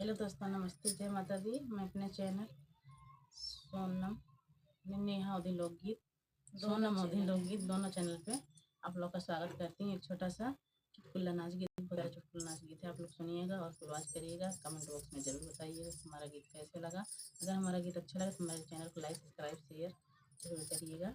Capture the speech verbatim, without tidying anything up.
हेलो दोस्तों, नमस्ते, जय माता दी। मैं अपने चैनल सोनम, नेहा अवधी लोकगीत, सोनम अवधी लोकगीत दोनों चैनल पे आप लोग का स्वागत करती हूँ। एक छोटा सा चुटकुला नाच गीत, बहुत प्यारा चुटकुला नाच गीत है, आप लोग सुनिएगा और फुलवाज करिएगा। कमेंट बॉक्स में जरूर बताइएगा हमारा गीत कैसे लगा। अगर हमारा गीत अच्छा लगे तो हमारे चैनल को लाइक, सब्सक्राइब, शेयर जरूर करिएगा।